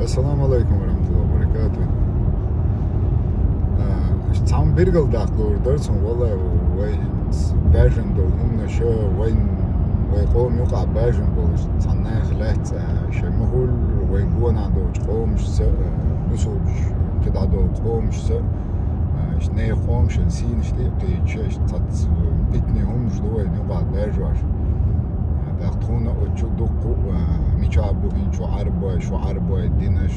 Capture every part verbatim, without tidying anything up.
Ассаламу алейкум ва рахматуллахи ва баракатух. А, цхьа бергал дакъ лур дар цун, валлахӀи, вай бажан дол хӀумнаш, вайн, вай къом юкъа бажан болаш, цхьа нах лаьц, а, шай махул, вай гона долчу къомашца, а, бусулбаш кхидӀа долу къомашца, а, иш нехан къомашан сийнаш тӀе а кхийча, иш цац, а, питане хӀумаш ду вайн юкъа бажош. ТӀаккха тхуна оцу дуккху, а, мичахь бу хӀинца шу Ӏарбой, шу Ӏарбой динаш.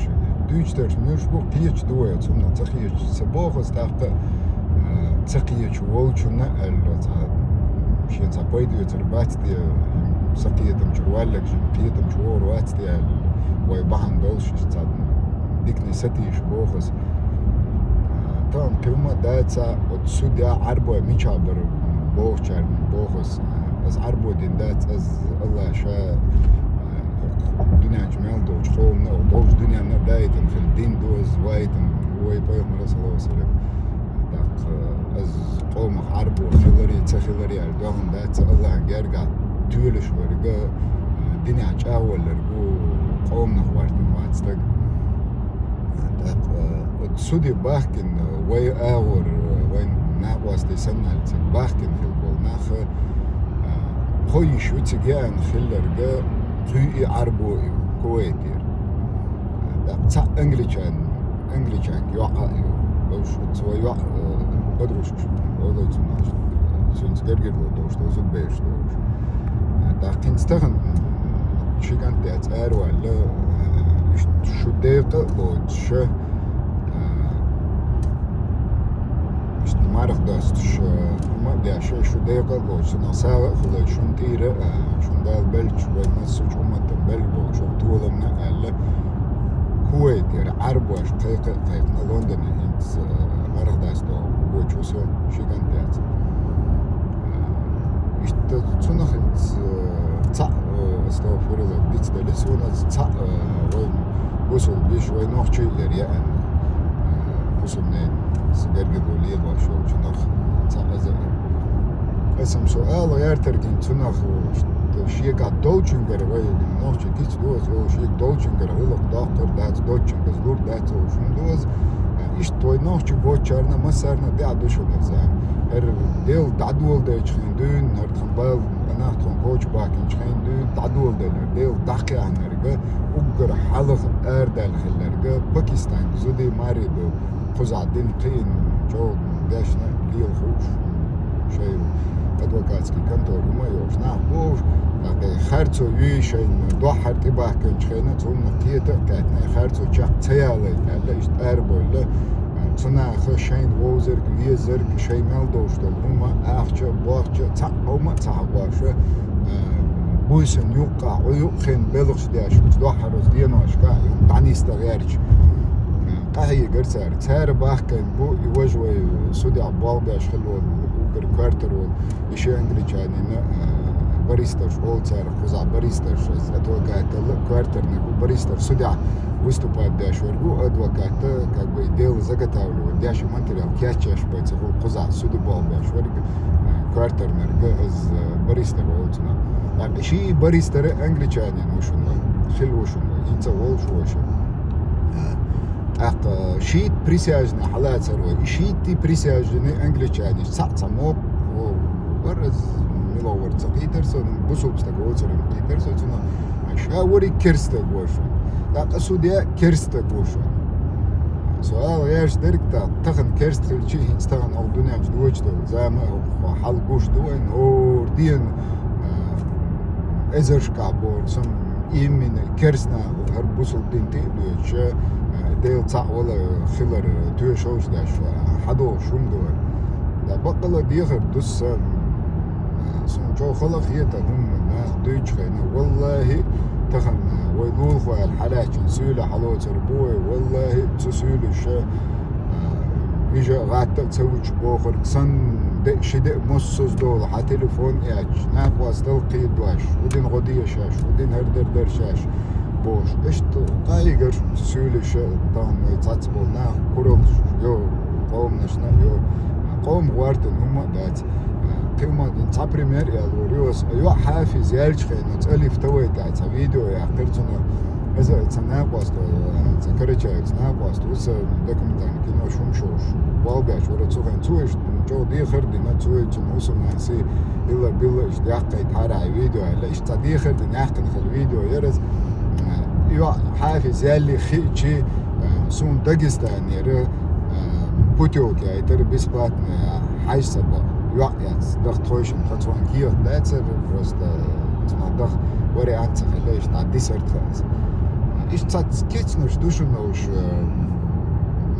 Дуьйцу дерш муьлш бу, кхеча ду вай, цунна ца кхеча. Ца боху аса тӀаккха, а, ца кхеча волчунна аьлла, цхьа, шен цхьа пайда оьцур бац те, са кхетамчуьра валлаг шен кхетамчу вогӀур вац те аьлла, вай бахьана долуш, цхьа дикане сатийша боху аса. Тахана кхин хӀума а дац, оцу судья Ӏарбой мичахь бара бохучарна боху аса. Аса Ӏарбой дина дац, аса Аллах ша, а, дуьнен чу мел долчу къомана, долчу дуьненна а даийтина хила дин ду аса, ваийтина вай пайхамара, саллаллаху алейхи ва саллям. ТӀаккха аса къомах Ӏарбой хиларе, ца хиларе аьлла доьхна дац, Аллахьан гергахь тоьлуш верг, а, динехь чӀагӀвелларг ву, къоманах гӀортина вац стаг. ТӀаккха, э, оцу суде бахкина вай агӀор, э, вайн накъостий санна аьлла цига бахкина хилла болу нах, э, кхо йиш ю цига еана хилларг, кхуьй и Ӏарбой ю, Кувайтера. ТӀаккха цхьаъ англичан, англичанга йоӀ а ю. Уьш цо йоӀ, э, подружка шу, олу цунах, цуьнца гергарло долуш, дозу бераш долуш. ТӀаккха хӀинца тахана ши кӀант тӀе ара ваьлла, э, иштта шу декъа а боцуш, э, иштта марха достуш, э, хӀума а деш, шу декъа а боцуш, цунах сагӀа а хуьлуш, шуна тӀера, э, шуна Дала беллачу вайн массо а умматан белла болчу толамна аьлла, Кувайтера Ӏарбош кхайкха а кхайкхина, Лондоне хӀинца, э, марха досто вочу со ши кӀант тӀе. Иштта цунах хӀинца, э, цхьаъ, э, астагӀфируллах, дицделира суна, цхьаъ, э, вайн бусулба йиша, вай нохчий а яра яьхна, э, бусулба ненан гергарло лелош йолчу нах, цхьаъ иза а. Аса-м со ала гӀертарг хӀинца цунах, э, шегахь долчуьнгара, вай нохчий кица ду аса олу, шега долчуьнгара гӀуллакх доккхур дац, доцчуьнга аса лур дац олуш хӀума ду аса. Иштта вай нохчий боцучарна массарна а тӀехь ду шуна иза. ХӀара Дела дӀадоладайчу хенахь дуьйна, хӀара тхан бала, нах тхуна коча бахкинчу хенахь дуьйна дӀадоладелларг, Дела дӀакхехьнарг, уггар хьалха арадаьлла хилларг, Пакистанга зуде маре ду, кхузахь дин кхиъна, чӀогӀа дешна, лела хууш, шайн адвокатский контора хӀума а йолуш нах бохуш, тӀаккха харцо юй шайна дохьара тӀебахкинчу хенахь, цунна кхета а кхаьчна, харцо чекх ца ялайта аьлла, иштта арабевлла, цу наха шайна вовзарг, везарг, шайн мел долуш долу хӀума, ахча, бохча, цхьаъ хӀума а ца хьакхош, э, буьйсанна юккъехь, Ӏу юккъехь белхаш деш, дохьара оцу деношкахь дӀанисдан гӀерташ, э, къахьегара цара. Цара бахкийна бу, и важа вай судехь болх беш хилла волу, уггар коьртара волу, и ши англичанина, э, баристаш олу цара, кхузахь баристаш, аса адвокаталла коьртарниг ву, баристаш судехь выступать деш верг ву, адвокат, как бы, дело заготавливать деш, материал кечъеш бен ца хуьлу, кхузахь суде болх беш верг, э, коьртарнарг, аса баристар олу цунах. ТӀаккха ши баристар англичанин ву шуна вай, хилла ву шуна вай, хӀинца а волуш ву вай шуна. Э, тӀаккха шийтта присяжный хьалацар вай, и шийтта присяжный англичанаш цхьаъ ца мокх, о, вара аса мила вара ца кхийтар со, ну, бусулба стаг воцург кхийтар со цунах. Ша верриг керстаг ву шуна. ТӀаккха судья керстаг ву шуна. Со ала гӀерташ дерг, тӀаккха тахана керста хилча, хӀинца тахана хӀокху дуьнен чу дочу долу зама а, хӀокху хьал гуш ду вайн, хӀора дена, а, эзаршкахь бохург санна, именно керста нах, хӀара бусулба дин тӀе а доьдуш, а, Дела цхьаъ вала хилар тоьшаллаш деш, а, хьадогӀуш хӀума ду вайн. Да, баккъала дехар ду сан. Суна чӀогӀа хала хета хӀума нах дуьйцучу хенахь. Валлахи, тахана вай лулахойла хьалаьцчина суьйле хьалоцур бу вай. Валлахи, цу суьйлиша, а, вижа а, гӀатта а ца вучу бохург санна, де а, ши де а, массаза долу хьан телефон а эцча, накъостал кхийдош, хӀу дина гӀо дезаш, хӀу дина хӀара дер дерш бохуш. Иштта къахьегарш суьйлиша, тахана вай цхьацца болу нах кураллаш йо, къоманашна а йо. Къоман гӀортина хӀума а дац. Кхин ма дина цхьа пример а лур ю аса. ЙоӀ Хьафиз яьлчу хенахь, оцу Алиф Тавайта цхьа видео яьккхира цунах. Иза ца накъост, ца Карачаевца накъост, уса документальный кино шум шош, болбеш, вара цу хен цу иш, чо дехар дина цу иш, цу мусульманцы, илла билла иш дяккай тара видео, ила иш ца дехар дина яхкан хал видео, яраз, ё, Хафиз ялли хичи, сун Дагестанера, путёвки айтар бесплатная, хьаж саба, ё, яц, дах тхойшин, хацван киях дацар, просто, цна дах вариант ца хилеш, та десерт хаз. Иш ца кицнуш душунуш,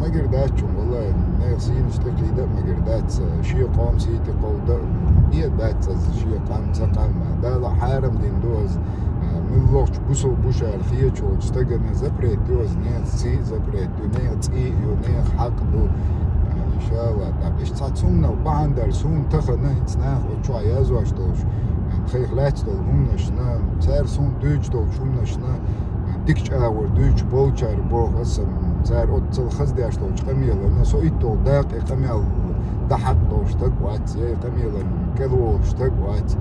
магир дачун, вала, не синиш текида, магир дац, ши къом сити къовда, е дац, ши къам ца къам, дала харам дин доз, миллохч бусул бушар хиечулч, стагана запрет доз, не си запрет, ду, не ци, ю, не хак ду. Иншалла, так, иш ца цунна, баандар, сун тахана, инцнах, очо язуаш долш, тхайх лач дол, умнашна, цар сун дюч дол, шумнашна, дикч агур дюч болчар бох, асам, цар отцал хаздяш долч, къамиялана, со иттол дакъи къамиял дахат долш так вац, е къамиялан кел волш так вац.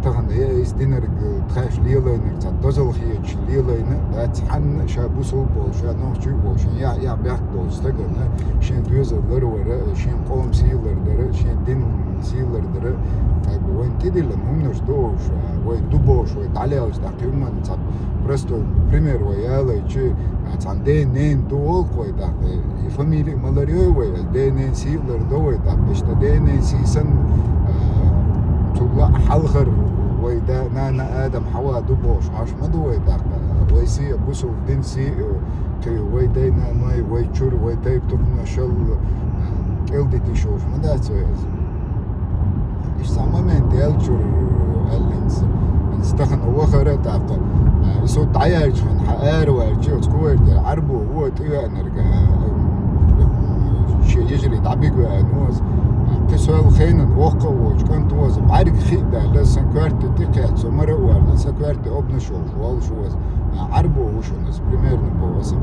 Тахан е ис динарг тхаш лиялайнар, ца дозал хиеч лиялайна, дац ханна, ша бусул бол, ша нохчу бол, шин я, я бяхт дол, стагана, шин дюза ларвара, шин къом силар дара, шин дин силар дара. Так, вайн тидилан, умнаш дош, вай дубош, вай далялш, так, юман, ца, просто пример вай ялайчи, цан ден нен ду ол кой, так, и фамилия маларёй вай, ден нен силар до вай, так, ишта ден нен сисан, цула халхар вай да, нана Адам Хава дубош, аш ма ду вай, так, вай си, бусул дин си, ки вай дайна май, вай чур, вай тайп турна шал, кел дити шош, ма да цой. Иш са момент ял чур аллинс. Стахан вахара така. Исо даяч хан, ха эр варчи, оцку варди, арбу, вот, и энерга. Ши ежри дабиг ва нуз. Кисвел хейнан вокка воч, кан туз, барг хи да, ласан кварти ти кэт, со мара варна, са кварти обна шош, вал шоз. Арбу ушунас, примерно по осам.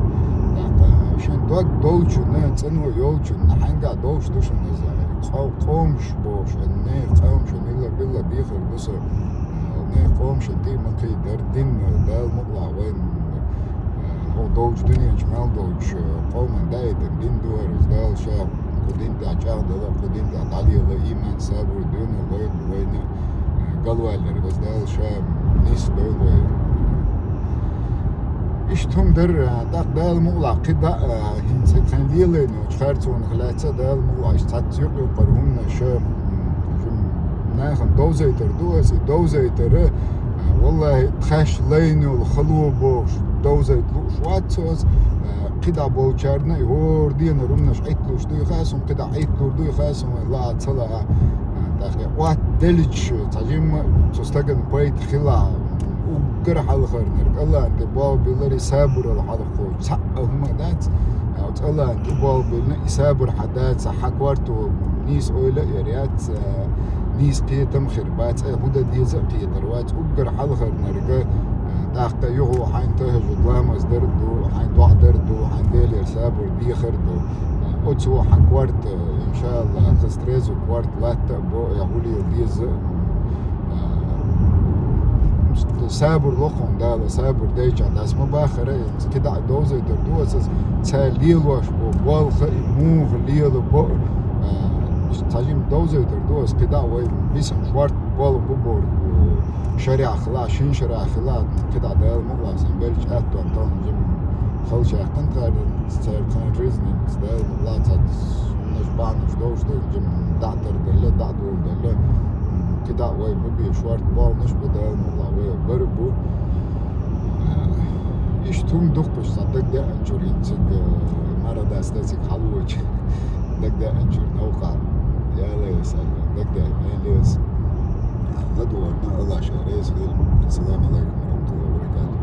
Шин дог долчуна, цану ёлчуна, ханга долч душунас. Къомш бош, не къомш, нила билла бихар буса. Не къомш, ти макидар, дин, дал мукла вайн. О долч дунянч мал долч, къоман дайдан, дин дуар, дал ша, кудин да чагдала, кудин да далила, иман, сабур, дюна, вайн, вайна. Галвайлер, газ дал ша, нис дойла. Иш тум дар, дак дал мула, кида, хин се тхан лилайну, чхарцун хлаца дал мула, иш цат юк юк къаргун ша, нахан довзайтар дуас, и довзайтар, валлахи, тхаш лайнул халу бош, довзайт луш ватсос, кида болчарна, и гор диена румнаш айтлуш дуй хасун, кида айтлур дуй хасун, ла цала, дахи, ват делич, цажим, цустаган пайт хила, уггар халхарнер, Аллахи, бал билари сабурал халху, ца, ахма дац, Аллахи, бал билна, и сабур хада, ца хакварту, нис ойла ярят, нис киетам хир, бац, худа диза киетар, вац, уггар халхарнерга, дахта югу хайн тахажуд ламаз дарду, хайн дуа дарду, хайн делер сабур дихарду. Оцу хакварт, иншаллах, хастрезу кварт латта бо, я хули диза, сабур лохун дала, сабур дайча, дас ма бахара, кида довзайтар дуасас, ца лилош бо, болха и мух лила бо, цажим довзайтар дуас, кида вай бисан шварт бол бу бор, шаряхла, шин шаряхла, кида дал мула, сан белч аттон тон жим, хал шахтан тар, цар тан жизни, дал мула, цат, наш банаш довш, жим, датар дала, датул дала, кида вай бу би шварт бол наш бу дал мула, вай бар бу. Иш тум духкуш, са дагда анчурин циг, мара дастасик халуч. Дагда анчур наука. Яла яса, дагда мелес. Ладуарна Аллах шарес хил. Ассаламу алейкум ва рахматуллахи ва баракатух.